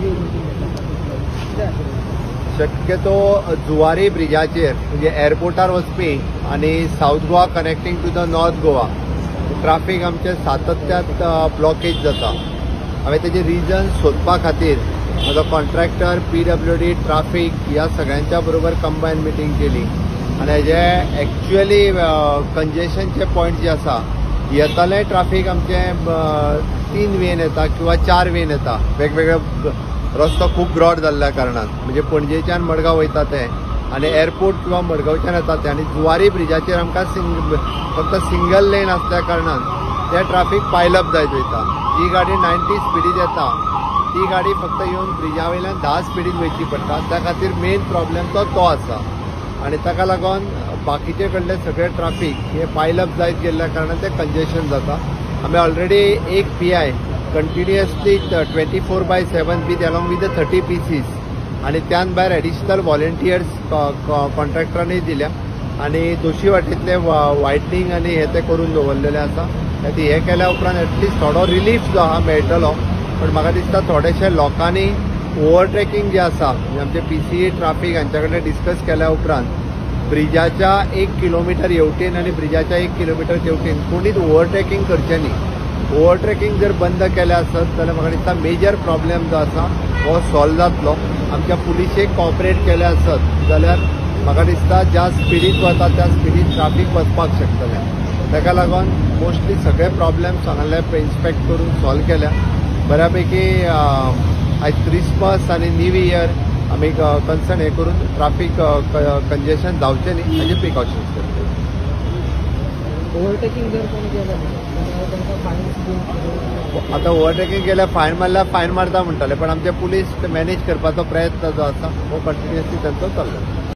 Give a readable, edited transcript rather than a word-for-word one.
Review meeting घेतला. शक्यतो जुवारी ब्रिजाचेर म्हणजे एअरपोर्टार वचपी आनी South Goa connecting to the North Goa traffic आमचें सातत्यात ब्लॉकेज जाता. हांवें तेजे रिजन सोदपा खातीर म्हजो कॉन्ट्रॅक्टर, पीडब्ल्यूडी, ट्राफीक ह्या सगळ्यांच्या बरोबर कंबायन मिटींग केली आनी हेजे एक्च्युअली कंजेशनचे पॉयंट जे आसा, येतलें ट्राफीक आमचें 3 वेन येता किंवा 4 वेन येता. वेगवेगळे रस्तो खूब ब्रॉड जाल्ल्या कारणान, म्हणजे पणजेच्यान मडगांव वयता ते आनी एअरपोर्ट किंवा मडगांवच्यान येता ते, आनी जुवारी ब्रिजाचेर आमकां फक्त सिंगल लेन आसल्या कारणान ते ट्राफीक पायलअप जायत वयता. जी गाडी 90 स्पिडीत येता ती गाडी फक्त येवन ब्रिजा वयल्यान 10 स्पिडीत वयची पडटा. त्या खातीर मेन प्रॉब्लेम तो आसा आनी ताका लागून बाकीचे कडले सगळे ट्राफीक हे पायलअप जायत गेल्ल्या कारणान ते कंजेशन जाता. आमी ऑलरेडी एक PI continuously 24/7 with along with the 30 PCs आनी त्यान भायर एडिशनल व्हॉलेंटियर्स कॉन्ट्रॅक्टरांनी दिल्या आनी दोशी वाटेंतले वायटनिंग आनी हे ते करून दवरलेले आसा. खातीर हे केल्या उपरांत एटलिस्ट थोडो रिलीफ जो आहा मेळटलो. पण म्हाका दिसता थोडेशे लोकांनी ओवरटेकिंग जे आसा, म्हणजे आमचे पीसीए ट्राफीक हांच्या कडेन डिस्कस केल्या उपरांत ब्रिजाच्या 1 किलोमिटर हेवटेन आनी ब्रिजाच्या 1 किलोमिटर तेवटेन कोणीच ओवरटेकिंग करचें न्ही. ओवरटेकिंग जर बंद केलें आसत जाल्यार म्हाका दिसता मेजर प्रॉब्लेम जो आसा हो सॉल्व जातलो. आमच्या पुलिशेक कॉपरेट केलें आसत जाल्यार म्हाका दिसता ज्या स्पिडीत वता त्या स्पिडीत ट्राफीक वचपाक शकतलें. ताका लागून मोस्टली सगळे प्रॉब्लेम्स हांगासरले इन्स्पेक्ट करून सॉल्व केल्या. बऱ्यापैकी आयज क्रिसमस आनी न्यू इयर आमी कन्सर्न हे करून ट्राफीक कंजेशन जावचें न्ही हाजे प्रिकॉशन्स करतले. ओव्हरटेकिंग जर कोणी केलं जाल्यार तांकां फायन? आतां ओवरटेकिंग केल्यार फायन मारल्यार फायन मारता म्हणटाले, पण आमचे पुलीस मॅनेज करपाचो प्रयत्न जो आसा हो कंटिन्युअसली तांचो चल्ला.